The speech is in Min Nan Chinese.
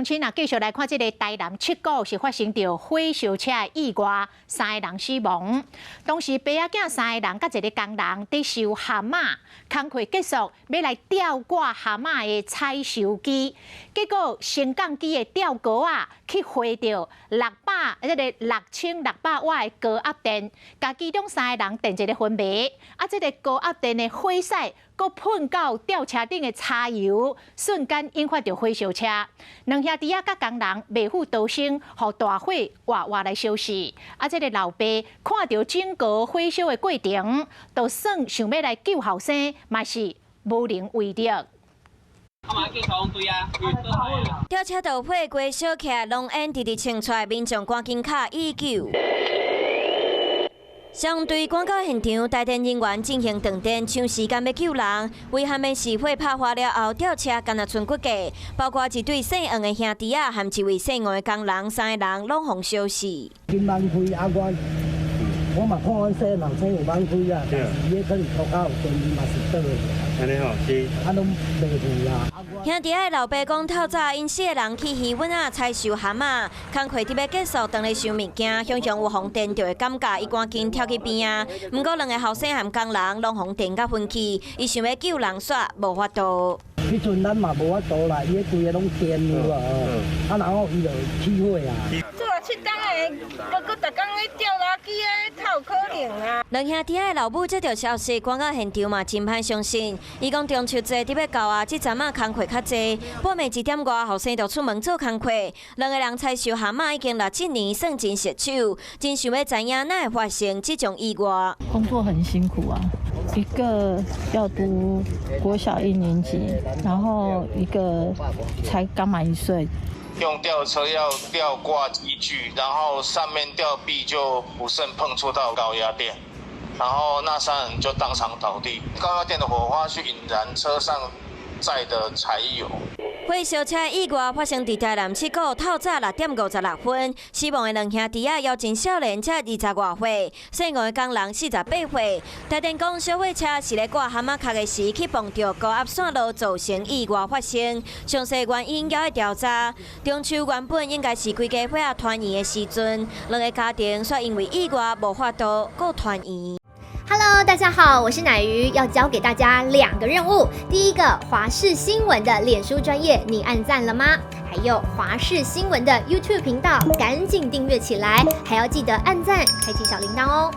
親啊，繼續來看這个台南七股是發生著火燒車的意外，三个人死亡。當時爸仔囝三个人佮一个工人佇收蚶仔，工課結束欲來吊掛蚶仔的採收機，結果升降機的吊鈎仔去劃著600這个6600瓦的高壓電，共其中三个人電一个昏迷。啊，這个高壓電的火勢閣噴到吊車頂的柴油，瞬間引發著火燒車。兩兄弟仔佮工人未赴逃生，予大火活活來燒死。啊，這个老爸看著整個火燒的過程，就算想欲來救後生，嘛是無能為力。吊車著火，規燒起來，濃煙直直衝出來，民眾趕緊敲119。消防隊趕到現場，台電人員進行斷電，搶時間欲救人。遺憾的是，火拍花了後，吊車干焦賰骨架，包括一對姓黃的兄弟仔和一位姓吳的工人，三個人攏予燒死。緊挽開啊！我嘛看阮細人說有挽開啊，但是伊可能塗跤有電，伊嘛是倒的。按呢吼，是。啊，攏袂赴啦。兄弟仔的老爸講，透早𪜶四個人去漁塭仔採收蚶仔，工課佇欲結束，當咧收物件，雄雄有予電著的感覺，伊趕緊跳去邊仔。毋過兩个後生和工人攏予電甲昏去，伊想欲救人，煞無法度。彼陣咱嘛無法度啦，伊彼規个攏電了啊，啊然後伊就起火啊。做了七冬的，閣閣逐工咧吊垃圾的，較有可能啊。兩兄弟仔的老母接著消息，趕到現場嘛真歹相信。伊講中秋節佇欲到啊，這陣仔工課較濟，半暝1點外，後生就出門做工課。兩个人採收蚶仔已經六七年，算真熟手，真想欲知影哪會發生這種意外。工作很辛苦啊，一個要讀國小一年級，然後一個才剛滿1歲。用吊車要吊掛機具，然後上面吊臂就不慎碰觸到高壓電，然後那三人就當場倒地。高壓電的火花去引燃車上載的柴油。火燒車意外發生佇台南七股透早6點56分，死亡的兩兄弟仔猶真少年，才20外歲，姓吳的工人48歲。台電講，小火車是咧掛蚶仔殼的時去碰著高壓線路，造成意外發生。詳細原因猶咧調查。中秋原本應該是規家伙仔團圓的時陣，兩个家庭卻因為意外無法度閣團圓。 Hello，大家好，我是奶魚，要交給大家兩個任務。第一個，華視新聞的臉書專頁，你按讚了嗎？還有華視新聞的 YouTube 頻道，趕緊訂閱起來，還要記得按讚，開啟小鈴鐺哦。